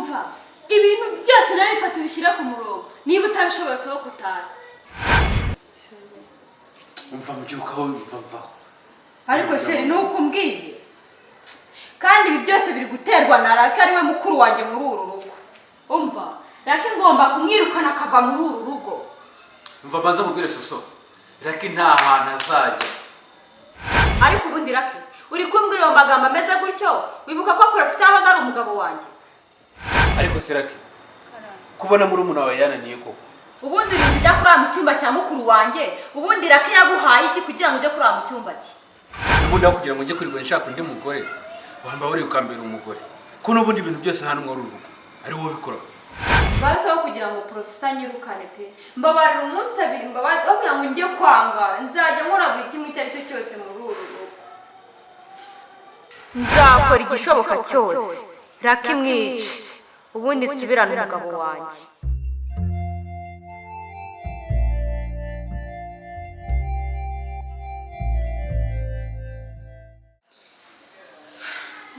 Umva, ibintu byose nawe bifata ubishyira ku murongo. Niba utabishoboye, sohoka utahe. Umva, mbyukaho, mva, mvaho. Ariko chéri, ni uko umbwiye, kandi ibi byose biri guterwa na Rake, ariwe mukuru wanjye muri uru rugo. Umva, Rake ngomba kumwirukana akava muri uru rugo. Umva, mbanza mubwire Soso, Rake nta hantu azajya. Ariko ubundi Rake, uri kumbwira ayo magambo ameze gutyo, wibuka ko porofesa yahoze ari umugabo wanjye? Ariko se Rake, kubona murumuna wawe yananiye koko? Ubundi ibintu ujya kurara mu cyumba cya mukuru wanjye, ubundi Rake yaguhaye iki kugira ngo ujye kurara mu cyumba cye? Ubundi aho kugira ngo njye kwirirwa nshaka undi mugore, wamba wari ukambera umugore, ko n'ubundi ibintu byose hano muri uru rugo ari wowe ubikora. Barushaho kugira ngo porofesa anyirukane pe. Mbabarira umunsi abiri, mbabazi, aho kugira ngo njye kwangara, nzajya nkora buri kimwe icyo ari cyo cyose muri uru rugo. Nzakora igishoboka cyose Rake mwice, ubundi nsubirane umugabo wanjye.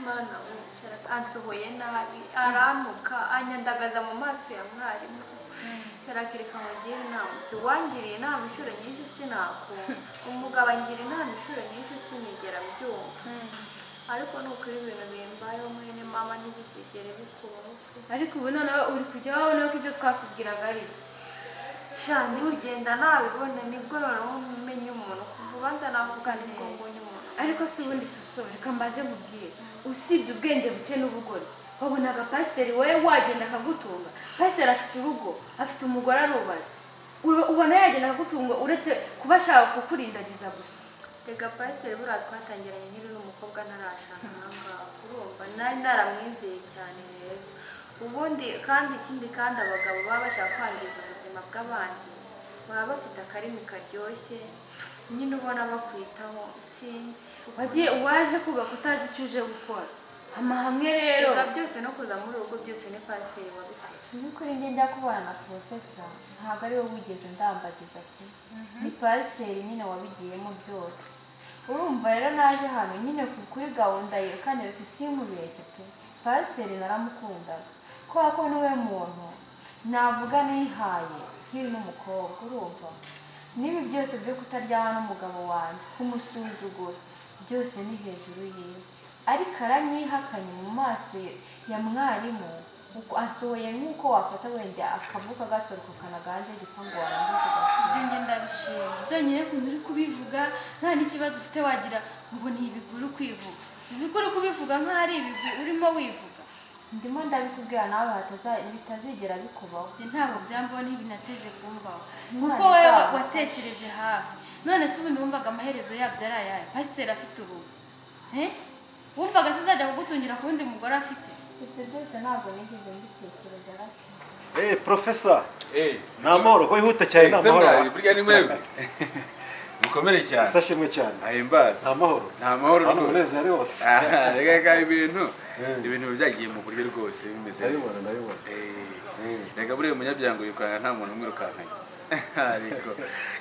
Mana we, ansohoye nabi, arantuka, anyandagaza mu maso ya mwarimu. Reka nkugire inama pe. Wangiriye inama inshuro nyinshi sinakumva, umugabo angira inama inshuro nyinshi sinigera mbyumva, ariko ni ukuri ibintu bimbayeho, mwene mama, ntibizigere bikubaho pe. Ariko ubu noneho uri kujya wabona ko ibyo twakubwiraga ari byo. Sha, ndi kugenda nabibona, nibwo noneho menya umuntu. Kuva ubanza navuga, nibwo mbonye umuntu. Ariko si ubundi Soso, reka mbanze nkubwire, usibye ubwenge buke n'ubugoryi, wabonaga pasiteri wowe wagenda akagutunga? Pasiteri afite urugo, afite umugore, arubatse. Ubona yagenda akagutunga, uretse kuba ashaka kukurindagiza gusa? Rega pasiteri buriya twatangiranye nkiri n'umukobwa ntarashaka ahangaha, urumva nari naramwizeye cyane rero. Ubundi kandi, ikindi kandi, abagabo baba bashaka kwangiza ubuzima bw'abandi, baba bafite akarimi karyoshye nyine, ubona bakwitaho, sinzi. Wagiye waje kubaka utazi icyo uje gukora, amahame rero. Rega byose no kuza muri uru rugo, byose ni pasiteri wabikoze. By'ukuri njye njya kubana na porofesa, ntabwo ari we wigeze undambagiza pe, ni pasiteri nyine wabigiyemo byose. Urumva rero naje hano nyine kuri gahunda ye, kandi reka sinkubeshye pe, pasiteri naramukundaga kubera ko niwe muntu navuga nihaye nkiri n'umukobwa. Urumva n'ibi byose byo kutaryama n'umugabo wanjye, kumusuzugura, byose ni hejuru yiwe, ariko aranyihakanye mu maso ya mwarimu, uko ansohoye nk'uko wafata wenda akavuka gasohoka kanaganze igipangu, warangiza ugakira. Ibyo njye ndabishima byonyine ukuntu uri kubivuga nta n'ikibazo ufite, wagira ngo ni ibigwi uri kwivuga. Uzi ko uri kubivuga nk'aho ari ibigwi urimo wivuga? Ndimo ndabikubwira nawe bitazigera bikubaho. Njye ntabwo byambaho, ntibinateze kumbaho, Imana kuko wowe izagufasha. watekereje hafi. None se ubundi wumvaga amaherezo yabyo ari ayahe? Pasiteri afite urugo. Eh? Wumvaga se azajya kugutungira ku wundi mugore afite? Ibyo byose ntabwo nigeze mbitekereza, Rake. Eh, profesa. Eh. Ni amahoro? Ko wihuta cyane, ni amahoro? Mwari, burya ni mwebwe, mukomere cyane. Isashimwe cyane. Ahimbaza. Ni amahoro? Ni amahoro Hano rwose. umunezero ari wose. Aha, reka reka, ibintu byagiye mu buryo rwose bimeze Ndabibona, neza. ndabibona. Eh, reka buriya umunyabyago yirukanka nta muntu umwirukankanye, ariko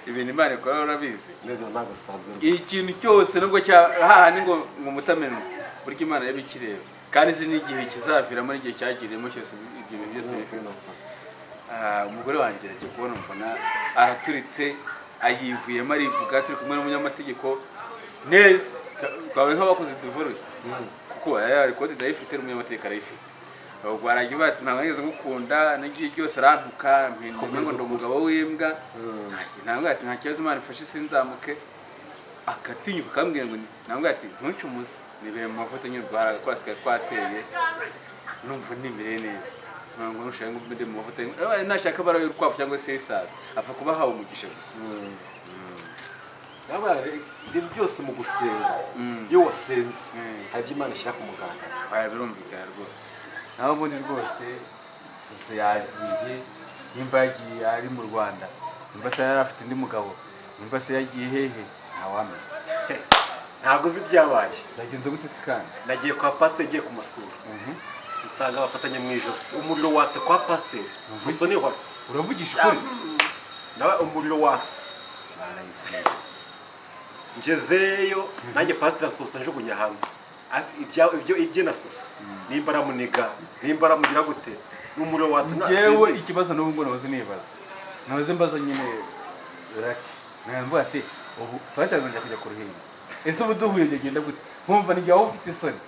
ibintu Imana ikora urabizi. Umunezero ntabwo usanzwe rwose. Ikintu cyose nubwo cya hahandi ngo mutamenwa, burya Imana yabikireba kandi izi n'igihe kizaviramo n'igihe cyagiriyemo cyose, ibyo bintu byose bifite. Ah, umugore wanjye agiye kubona mbona araturitse, ayivuyemo, arivuga, turi kumwe n'umunyamategeko neza, twabaye nk'abakoze divorce, kuko aya kode ndayifite n'umunyamategeko arayifite. Ubwo aragiye bati: "Ntabwo nigeze ngukunda", n'igihe cyose arantuka mpindura ngo ndi umugabo w'imbwa. Ntabwo ati: "Nta kibazo, Imana ifashe sinzamuke." Akatinyuka akambwira ngo, ntabwo ati: "Ntucumuze nibere mu mavuta nyine." Ubwo hari agakora sigaye twateye, numva nimereye neza, ngo ntushake ngo mbe mu mavuta. Nashaka bara y'urukwavu cyangwa se isazi, apfa kuba ahawe umugisha gusa. Yabaye ibintu byose mu gusenga. Iyo wasenze, hari ibyo Imana ishyira ku mugaragaro. Aya, birumvikana rwose. Naho ubundi rwose Soso yagiye, nimba yagiye ari mu Rwanda, nimba se yari afite undi mugabo, nimba se yagiye hehe, ntawamenya. Ntabwo uzi ibyabaye. Byagenze gute se kandi? Nagiye kwa pasiteri, ngiye kumusura, nsanga bafatanye mu ijosi, umuriro watse kwa pasiteri. Soso niho ari. Uravugisha ukuri? Nawe umuriro watse. Barayisize. Ngezeyo nanjye, pasiteri asohosa njugunya hanze. Ibyo ibye na Soso, nimba aramuniga, nimba aramugira gute, n'umuriro watse nta Njyewe simbizi. ikibazo n'ubu ngo nahoze nibaza, nahoze mbaza nyine Raki, nambwira ati ubu turacyazongera kujya ku ruhimbi, ese ubu duhuye byagenda gute? Nkumva ni waba ufite isoni,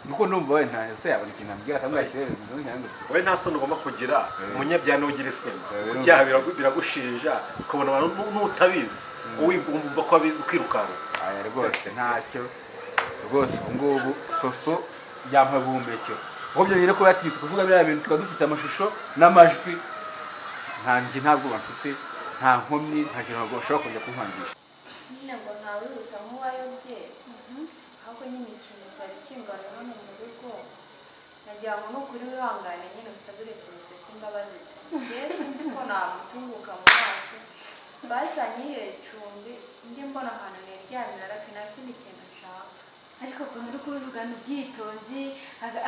nuko ndumva we nta se yabona ikintu ambwira akambwira ati rero bimeze gutya gutya. Wowe nta soni ugomba kugira, umunyabyaha niwe ugira isoni. Birumva. Ibyaha biragushinja, ukabona abantu n'utabizi, wowe wumva ko abizi ukirukanka. Aya rwose ntacyo rwose, ubu ngubu Soso yampaye ubuhumekero, aho byonyine ko yatinyutse kuvuga biriya bintu tukaba dufite amashusho n'amajwi, nta njye nta bwoba mfite, nta nkomyi, nta kintu bashobora kujya kunkangisha. Nyine ngo ntawihuta nk'uwayobye, ahubwo nyine ikintu cyari kingana hano mu rugo, nagira ngo nukuri wihangane nyine usabire porofesa imbabazi. Njyewe sinzi ko namutunguka mu maso, basi anyihere icumbi njye mbona ahantu niryamira. Ariko nta kindi kintu nshaka. Ariko ukuntu uri kubivugana ubwitonzi,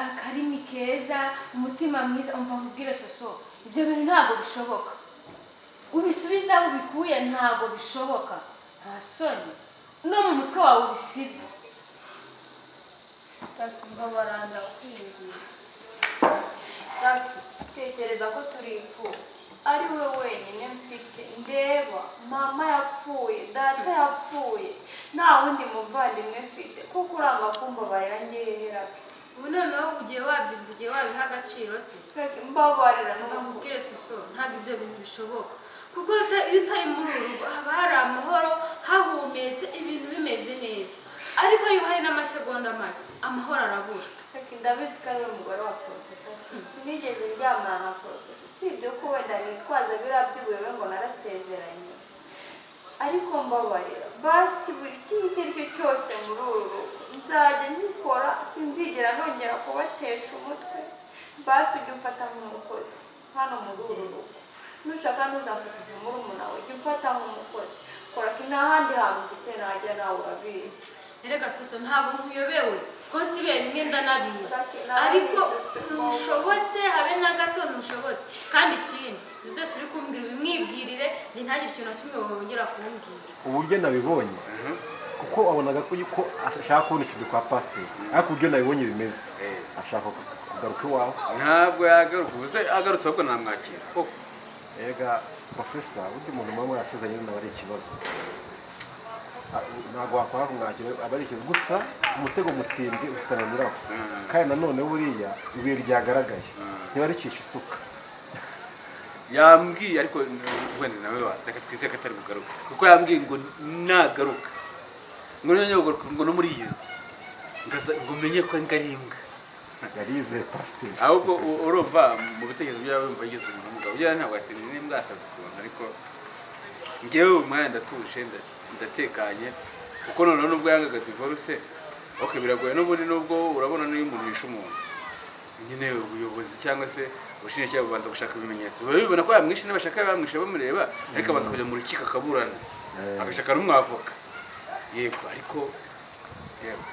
akarimi keza, umutima mwiza, umva nkubwire Soso, ibyo bintu ntabwo bishoboka. Ubisubize aho ubikuye, ntabwo bishoboka. Nta soni, no mu mutwe wawe ubisibe. Mbabarira, ndakwinginze. Tekereza ko turi imfubyi, ari we wenyine mfite. Ndeba mama yapfuye, data yapfuye, nta wundi muvandimwe mfite, kuko uranga kumbabarira ngewe, Raki. Ubu noneho ugiye wabyibuha, ugiye wabiha agaciro se? Raki, mbabarira. Umva N'ukuri. nkubwire Soso, ntabwo ibyo bintu bishoboka, kuko iyo utari muri uru rugo haba hari amahoro, hahumetse, ibintu bimeze neza, ariko iyo hari n'amasegonda make amahoro arabura. Raki, ndabizi ko ari we mugore wa porofesa. Sinigeze ndyamana na porofesa, usibye ko wenda nitwaza biriya by'ubuyobe ngo narasezeranye, ariko mbabarira basi. Buri kimwe icyo ari cyo cyose muri uru rugo nzajya nyikora, sinzigera nongera kubatesha umutwe. Basi ujye umfata nk'umukozi hano muri uru rugo, nushaka ntuzamfata nka murumuna we, jya umfata nk'umukozi. Kora ko nta handi hantu mfite najya, nawe urabizi. Erega Soso, ntabwo nkuyobewe ko nsibera imwe, ndanabizi, ariko ntushobotse habe na gato, ntushobotse. Kandi ikindi, ibyo byose uri kumbwira ubimwibwirire, njye ntagire ikintu na kimwe wongera kumbwira. Uburyo nabibonye, kuko wabonaga ko yuko ashaka kubona icumbi kwa pasiteri, ariko uburyo nabibonye bimeze, ashaka kugaruka iwawe. Ntabwo yagaruka, ubu se agarutse ahubwo namwakira koko? Erega profesa, burya umuntu muba mwarasezeranye nawe ari ikibazo. Ntabwo wakora kumwakira, aba ari ikibazo. Gusa umutego mutindi uhitana nyirawo, kandi nanone buriya ibuye ryagaragaye ntibaricisha isuka. Yambwiye, ariko wenda nawe reka twizere ko atari bugaruke, kuko yambwiye ngo nagaruka, ngo nongeye kugaruka ngo no muri iyi nzu ngo umenye ko ari imbwa. Yarizeye pasiteri. Ahubwo urumva mu bitekerezo byaba yumva yigize umuntu w'umugabo, buriya ntabwo ati n'imbwa akazi ukuntu. Ariko njyewe uyu mwanya ndatuje, ndatekanye, kuko noneho nubwo yangaga divorce, ok, biragoye n'ubundi. Nubwo urabona n'iyo umuntu yishe umuntu nyine, ubuyobozi cyangwa se ubushinjacyaha bubanza gushaka ibimenyetso, biba bibona ko yamwishe, n'abashaka bamwishe bamureba, ariko abanza kujya mu rukiko akaburana, agashaka n'umwavoka. Yego, ariko yego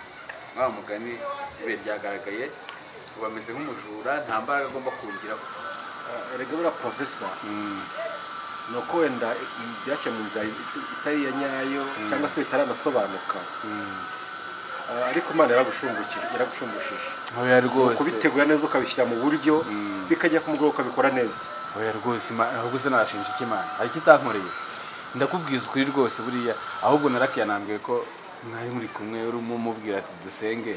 wa mugani ibere ryagaragaye, ubu ameze nk'umujura, nta mbaraga agomba kongeraho. Erega buriya profesa, ni uko wenda byaciye mu nzira itari iya nyayo cyangwa se bitaranasobanuka. Ariko Imana yaragushumbukije. Oya rwose. Kubitegura neza, ukabishyira mu buryo, bikajya ku mugoroba ukabikora neza. Oya rwose, ahubwo se nashinja iki Imana? Hari icyo itankoreye? Ndakubwiza ukuri rwose, buriya ahubwo narakiyanambwiye ko mwari muri kumwe urimo umubwira ati dusenge,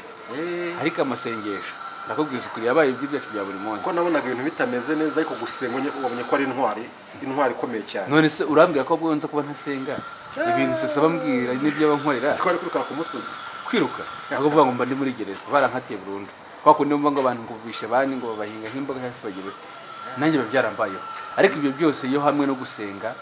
ariko amasengesho, ndakubwiza ukuri, yabaye iby'ibyacu bya buri munsi. Kuko nabonaga ibintu bitameze neza, ariko gusenga wabonye ko ari intwari, intwari ikomeye cyane. None se urambwira ko ubwo nza kuba ntasenga, ibintu sose bambwira n'ibyo bankorera? Siko ari kwiruka ku musozi. Kwiruka ntabwo uvuga ngo mba ndi muri gereza barankatiye burundu, kwa kundi numva ngo abantu ngo bishe bandi ngo babahinga nk'imboga cyangwa se bagira ute, nanjye biba byarambayeho. Ariko ibyo byose iyo hamwe no gusenga,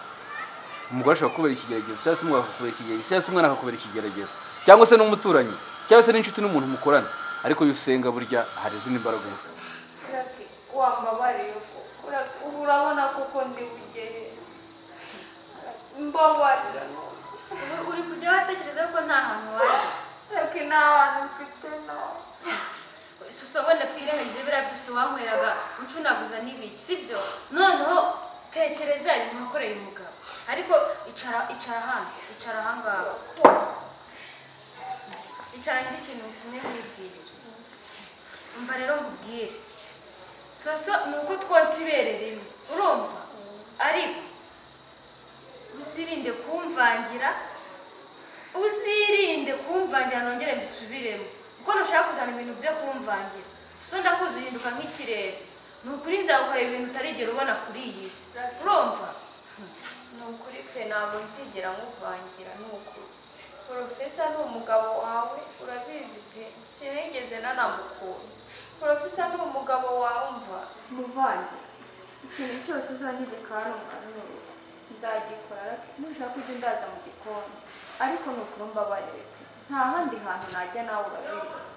umugore ashobora kubera ikigeragezo, cyangwa se umugabo akakubera ikigeragezo, cyangwa se umwana akakubera ikigeragezo, cyangwa se n'umuturanyi, cyangwa se n'inshuti n'umuntu mukorana, ariko iyo usenga burya hari izindi mbaraga uba ufite. Raki, wambabariye koko? Raki, ubu urabona koko ndi bugere, mbabarira. Ubu uri kujya watekereza ko nta hantu wajya? Raki, nta hantu mfite nawe. Soso, wenda twirengagize biriya byose wanyweraga uncunaguza n'ibiki, sibyo? Noneho tekereza ibintu wakoreye umugabo. Ariko icara, icara hano, icara ahangaha, icara. Ngire ikintu kimwe nkwibwirira. Umva rero nkubwire, Soso ni uko twonsa ibere rimwe, urumva? Ariko uzirinde kumvangira, uzirinde kumvangira, nongere mbisubiremo, kuko ntushaka kuzana ibintu byo kumvangira. Soso ndakuzi, uhinduka nk'ikirere. Ni ukuri nzagukora ibintu utarigera ubona kuri iyi si, urumva? Ni ukuri pe, ntabwo nzigera nkuvangira, ni ukuri. Porofesa ni umugabo wawe, urabizi pe, sinigeze nanamukunda. Porofesa ni umugabo wawe. Umva muvangira, ikintu cyose uzantegeka hano mu rugo nzagikora. Rake, nushaka ujye undaza mu gikoni, ariko ni ukuri umbabarire pe, nta handi hantu najya, nawe urabizi.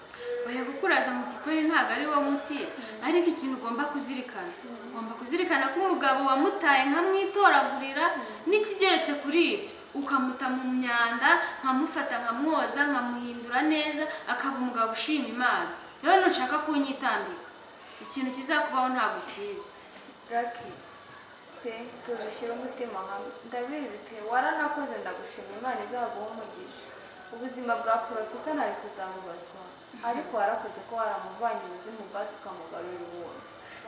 Oya, kukuraza mu gikoni ntabwo ari wo muti, ariko ikintu ugomba kuzirikana, ugomba kuzirikana ko umugabo wamutaye nkamwitoragurira, n'ikigeretse kuri ibyo ukamuta mu myanda, nkamufata nkamwoza, nkamuhindura neza, akaba umugabo ushima Imana. Rero nushaka kunyitambika, ikintu kizakubaho ntabwo ukizi. Raki pe, tuzushyire umutima hamwe, ndabizi pe, waranakoze, ndagushima, Imana izaguha umugisha. Ubuzima bwa porofesa ntari kuzamubazwa, ariko warakoze ko waramuvangiye ubuzima bwasi ukamugarurira ubuntu.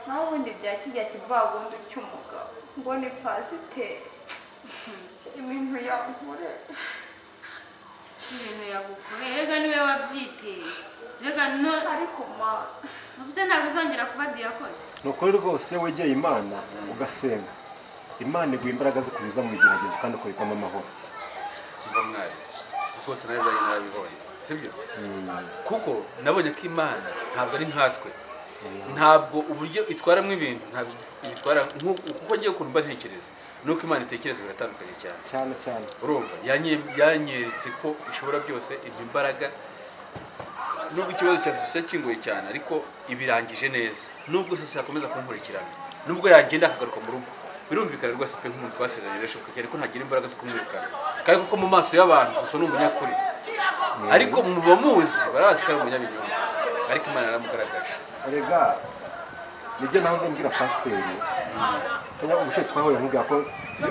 Naho ubundi bya kijya kivagundu cy'umugabo ngo ni pasiteri, ibintu yankorera. Ibintu yagukoreye rega niwe wabyiteye rega no. Ariko ma Ubuse ntabwo uzongera kuba diyakoni? Ni ukuri rwose, wegeye Imana ugasenga, Imana iguha imbaraga zikunyuza mu bigeragezo kandi ukabivamo amahoro. Mva mwari, rwose nawe bwanjye narabibonye, sibyo? Kuko nabonye ko Imana ntabwo ari nkatwe, ntabwo uburyo itwaramo ibintu ntabwo ibitwara kuko ngiye ukuntu mba ntekereza nuko Imana itekereza biratandukanye cyane. Cyane cyane. Urumva, yanyeretse ko ishobora byose, impa imbaraga nubwo ikibazo cya sosiyo kingoye cyane, ariko ibirangije neza. Nubwo sosiyo yakomeza kunkurikirana, nubwo yagenda akagaruka mu rugo, birumvikana rwose pe, nk'umuntu twasezeranye birashoboka cyane ko ntagira imbaraga zo kumwirukana, kandi kuko mu maso y'abantu Soso ni umunyakuri, ariko mu bamuzi barabazi ko ari umunyabinyoma, ariko Imana yaramugaragaje. Erega nibyo nahoze mbwira pasiteri. Kanya ubushize twahuye nkubwira ko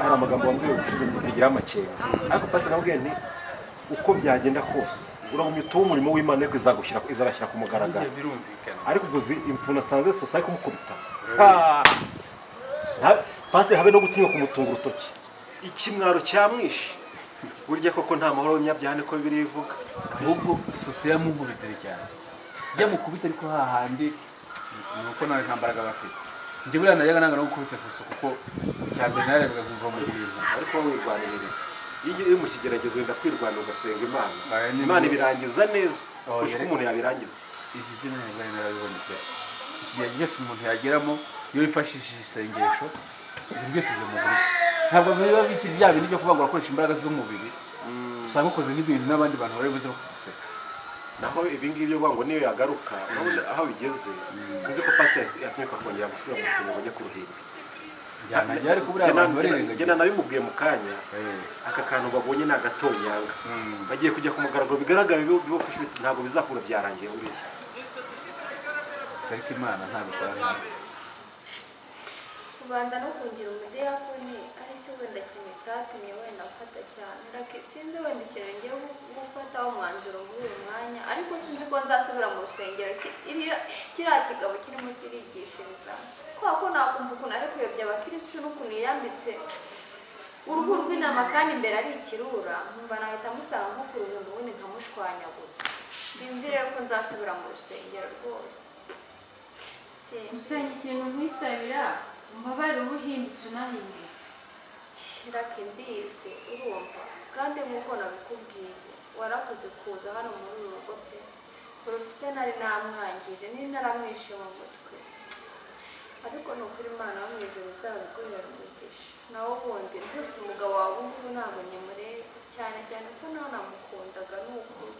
hari amagambo wambwiye ubushize mbigiraho amakenga, ariko pasiteri namubwiye nti uko byagenda kose uragumya utuwe umurimo w'Imana, ariko izagushyira, izabashyira ku mugaragaro. Burya birumvikana. Ariko ubwo uzi imfuna asanze Soso ari kumukubita. Urabizi. Pasiteri habe no gutinya kumutunga urutoki, ikimwaro cyamwishe. Burya koko nta mahoro y'umunyabyaha, niko Bibiliya ivuga. Ahubwo Soso yamunkubitire cyane, yamukubita, ariko hahandi ni uko nawe nta mbaraga bafite. Njye buriya najyaga nanga no gukubita Soso, kuko icya mbere narebaga nkumva mu bintu. Ariko wowe wirwanirira, iyo uri mu kigeragezo wenda kwirwanira ugasenga Imana, Aya ni Imana ibirangiza neza Oh, kurusha uko umuntu yabirangiza. Ibi byo ntabwo narabibonye pe. Ikigeragezo cyose umuntu yageramo, iyo wifashishije isengesho, ibintu byose bijya mu buryo. Ntabwo biba bikiri bya bindi byo kuvuga ngo urakoresha imbaraga z'umubiri, usanga ukoze n'ibintu n'abandi bantu bari buze bakaguseka. Naho ibi ngibi byo kuvuga ngo niyo yagaruka, urabona aho bigeze, sinzi ko pasiteri yatinyuka kongera gusubira mu rusengero ngo ajye ku ruhimbi. Njyana ariko buriya abantu barirengagiza. Njye nabimubwiye mu kanya. Aka kantu babonye ni agatonyanga, bagiye kujya ku mugaragaro bigaragara, bibafashe ntabwo bizakura, byarangiye buriya. Gusa ariko Imana ntabwo ikora nkatwe. Kubanza no kungira umudiyakoni aricyo wenda kintu cyatumye wenda mfata cyane. Rake, sinzi wenda ikintu ngiye gufataho umwanzuro muri uyu mwanya, ariko sinzi ko nzasubira mu rusengero kiriya kigabo kirimo kirigishiriza, kubera ko nakumva ukuntu ari kuyobya abakirisitu n'ukuntu yiyambitse uruhu rw'intama kandi imbere ari ikirura, nkumva nahita musanga nko ku ruhimbi ubundi nkamushwanyaguza. Sinzi rero ko nzasubira mu rusengero rwose. Sinzi. Gusenga, ikintu nkwisabira, umbabarire uba uhindutse unahindutse. Rake, ndizi, urumva, kandi nk'uko nabikubwiye, warakoze kuza hano muri uru rugo pe. Porofesa nari namwangije, nari naramwishe mu mutwe, ariko ni ukuri Imana wo mu ijuru izabiguhera umugisha. Nawe ubundi rwose umugabo wawe ubu ngubu ntabwo nyimureba, cyane cyane ko nawe namukundaga, ni ukuri.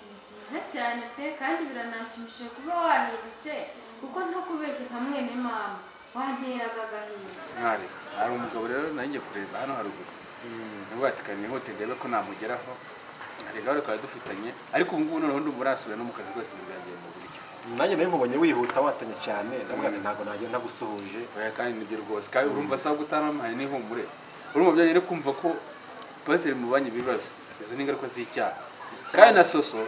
Ni byiza cyane pe, kandi birananshimishije kuba wahindutse, kuko ntakubeshye nka mwene mama wanteraga agahinda. Mwari, hari umugabo rero nanjye kureba hano haruguru, niba watikaniye hote ndebe ko namugeraho. Hari gahunda twari dufitanye, ariko ubu ngubu noneho ndumva urasubira no mu kazi rwose, ibintu byagiye mu buryo. Nanjye nawe nkubonye wihuta watanye cyane, ndavuga nti ntabwo nagenda ntagusuhuje. Oya, kandi nibyo rwose, kandi urumva asaba gutanamuhaye n'ihumure. Urumva byonyine kumva ko pasiteri mubanye ibibazo, izo ni ingaruka z'icyaha. Kandi na Soso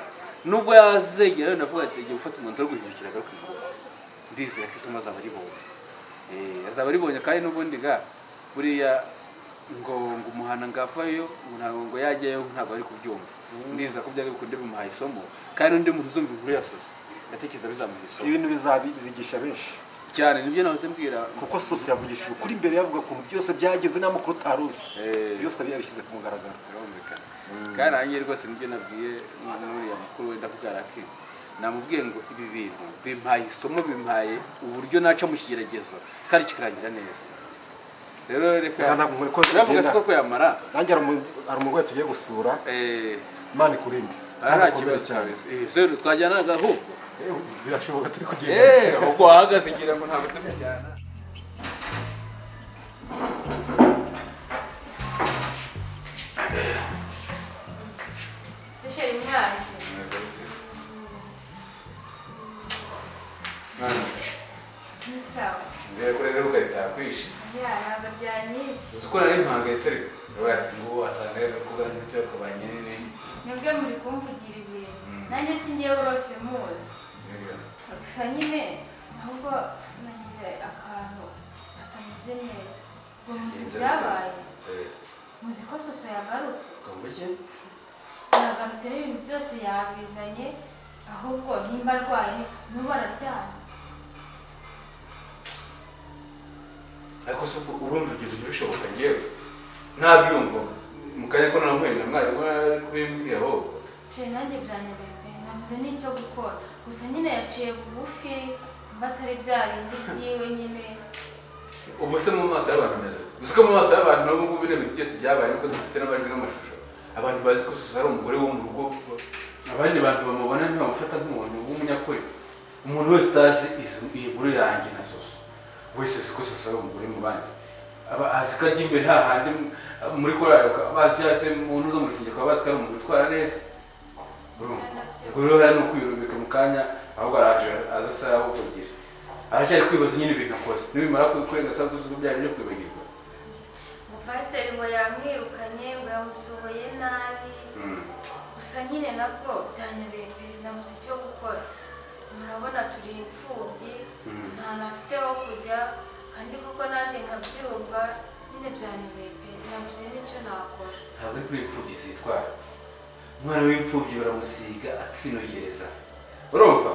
Nubwo yazegera wenda avuga ati agiye gufata umwanzuro wo guhindukira agaruka inyuma, ndizera ko isomo azaba aribonye. Azaba aribonye. Kandi n'ubundi ga buriya ngo umuhana ngo avayo, ngo ntabwo ngo yajyayo, ntabwo ari kubyumva. Ndizera ko byari bikunde bimuhaye isomo, kandi undi muntu uzumva inkuru ya Soso ndatekereza bizamuha isomo. Ibintu bizigisha benshi. Cyane, nibyo nahoze mbwira. Kuko Soso yavugishije ukuri imbere, yavuga ukuntu byose byageze n'amakuru utari uzi. Byose yabishyize ku mugaragaro. Birumvikana. Kandi nanjye rwose nibyo nabwiye n'uriya mukuru we, ndavuga raki namubwiye ngo ibi bintu bimpaye isomo, bimpaye uburyo naca mu kigeragezo kandi kikarangira neza. Rero reka Reka ntabwo nkore ko uravuga tugenda. siko kuyamara. Nanjye hari umurwayi tugiye gusura. Imana ikurinde. Nta Kandi kibazo ukomere cyane. kabisa. Se twajyanaga ahubwo. Birashoboka, turi kugenda. Ubwo wahagaze ngira ngo ntabwo turi kujyana. Se chéri, mwaje? Ni sawa. Mbere ko rero ukarita kwishe. Ya, ntabwo byanyishe. Uzi ko nari mpangayitse, ariko ndavuga ati ngubu wasanga rero kuba n'ibyo kubanye n'ibindi. Mwebwe muri kumvugira ibintu, nanjye singiye rwose muzi. Gusa nyine ahubwo nagize akantu katameze neza. Ngo muzi ibyabaye? Muzi ko Soso yagarutse? Ukumva iki? Yagarutse n'ibintu byose yabizanye. Ahubwo nimba arwaye n'ubu araryamye. Ariko se ubwo urumva ibyo bintu bishoboka? Njyewe ntabyumva mu kanya ko nahuye na mwarimu ari kubimbwira ahubwo. Chéri, nanjye byanyobeye pe, nabuze n'icyo gukora. Gusa nyine yaciye bugufi, mba atari bya bindi byiwe nyine. Ubu se mu maso y'abantu ameze ate? Uzi ko mu maso y'abantu n'ubu ngubu bino bintu byose byabaye, nubwo dufite n'amajwi n'amashusho, abantu bazi ko Soso ari umugore wo mu rugo. Abandi bantu bamubona ntibamufata nk'umuntu w'umunyakuri. Umuntu wese utazi iyi nkuru yanjye na Soso wese azi ko Soso ari umugore mu bandi. Aba azi ko ajya imbere hahandi muri korali, bazi, cyangwa se umuntu uza mu rusengero akaba bazi ko ari umuntu witwara neza. Urumva? Ubwo rero hariya ni ukwiyubika mu kanya, ahubwo araje aza asara aho kugira aracyari kwibaza nyine ibintu akoze, nibimara kurenga saa kuzi ko byari byo kwibagirwa. Ngo pasiteri ngo yamwirukanye, ngo yamusohoye nabi. Gusa nyine nabwo byanyobeye pe, nabuze icyo gukora. Murabona turi imfubyi, nta nafite ho kujya, kandi koko nanjye nkabyumva nyine byanyobeye pe, nabuze n'icyo nakora. Ntabwo ari kuri imfubyi zitwara. Umwana w'imfubyi baramusiga akinogereza, urumva?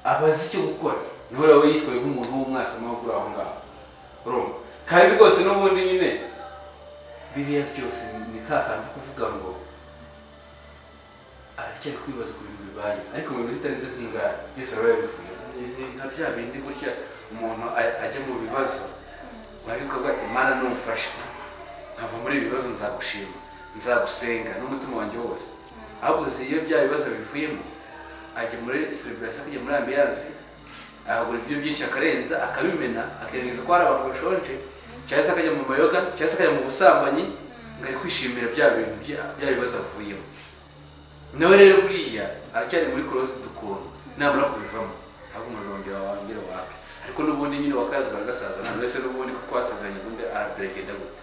Aba azi icyo gukora. Niho rero yitwaye nk'umuntu w'umwasama wo kuri aho ngaho, urumva? Kandi rwose n'ubundi nyine biriya byose ni ka kantu ko kuvuga ngo aracyari kwibaza ku bintu bibaye, ariko mu bintu itarenze nk'ingara byose aba yabivuye. Ni nka bya bindi gutya umuntu ajya mu bibazo, warangiza ukavuga ati: "Mana, numfasha nkava muri ibi bibazo nzagushima, nzagusenga n'umutima wanjye wose." Ahubwo uzi iyo bya bibazo bivuyemo, ajya muri celebration, akajya muri ambiance, akagura ibyo byinshi akarenza, akabimena, akirengagiza ko hari abantu bashonje, cyangwa se akajya mu mayoga, cyangwa se akajya mu busambanyi, ngo ari kwishimira bya bintu bya bibazo avuyemo. Nawe rero buriya aracyari muri korosi dukuntu, namara kubivamo ahubwo umuriro wongera wongera wake. Ariko n'ubundi nyine wakarazwa aragasaza nta wese n'ubundi kuko wasezeranye, ubundi aragenda gute?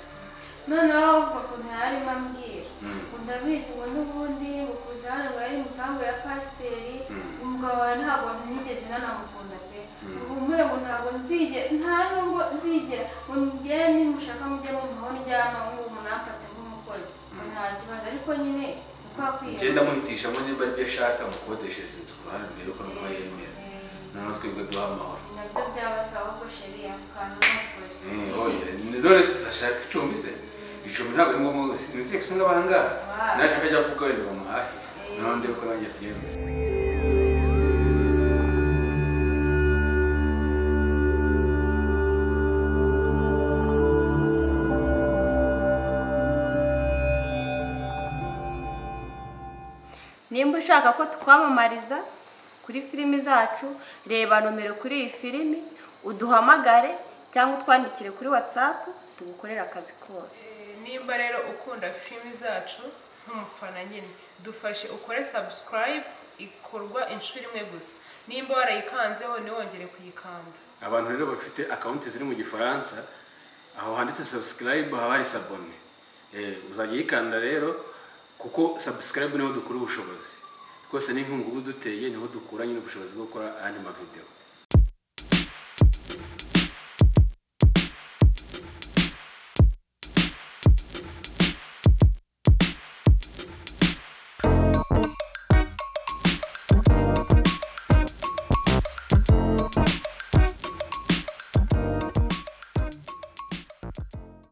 Noneho ahubwo ukuntu yari arimo ambwira ngo ndabizi, ngo n'ubundi ngo kuza hano ngo yari imipango ya pasiteri. Umugabo wawe ntabwo nigeze nanamukunda pe. Uhumure, ngo ntabwo nzigera, nta nubwo nzigera, ngo njyewe nimushaka mujye mumpaho ndyama, ngo munamfate nk'umukozi, ngo nta kibazo. Ariko nyine uko akwiye. Ngenda muhitishamo nimba aribyo ashaka, mukodeshereza inzu ku ruhande, ndebe ko noneho yemera, noneho twebwe duha amahoro. Nabyo byabasaba ko chéri ako kantu ni ukuri. Oya, none se ashaka icumbi? Se icumbi ntabwo ari ngombwa, sinzi gusa nk'abangaha. Nashaka ajya avuga wenda bamuhahe, noneho ndebe ko nanjye abyemera. Nimba ushaka ko tukwamamariza kuri filimi zacu, reba nomero kuri iyi filimi, uduhamagare cyangwa utwandikire kuri WhatsApp, tugukorere akazi kose. Nimba rero ukunda filimi zacu nk'umufana nyine, dufashe ukore subscribe, ikorwa inshuro imwe gusa. Nimba warayikanzeho ntiwongere kuyikanda. Abantu rero bafite account ziri mu Gifaransa, aho handitse subscribe haba hari s'abonner. Uzajya uyikanda rero. Kuko subscribe niho dukura ubushobozi rwose, n'inkunga uba uduteye niho dukura nyine ubushobozi bwo gukora ayandi mavideo.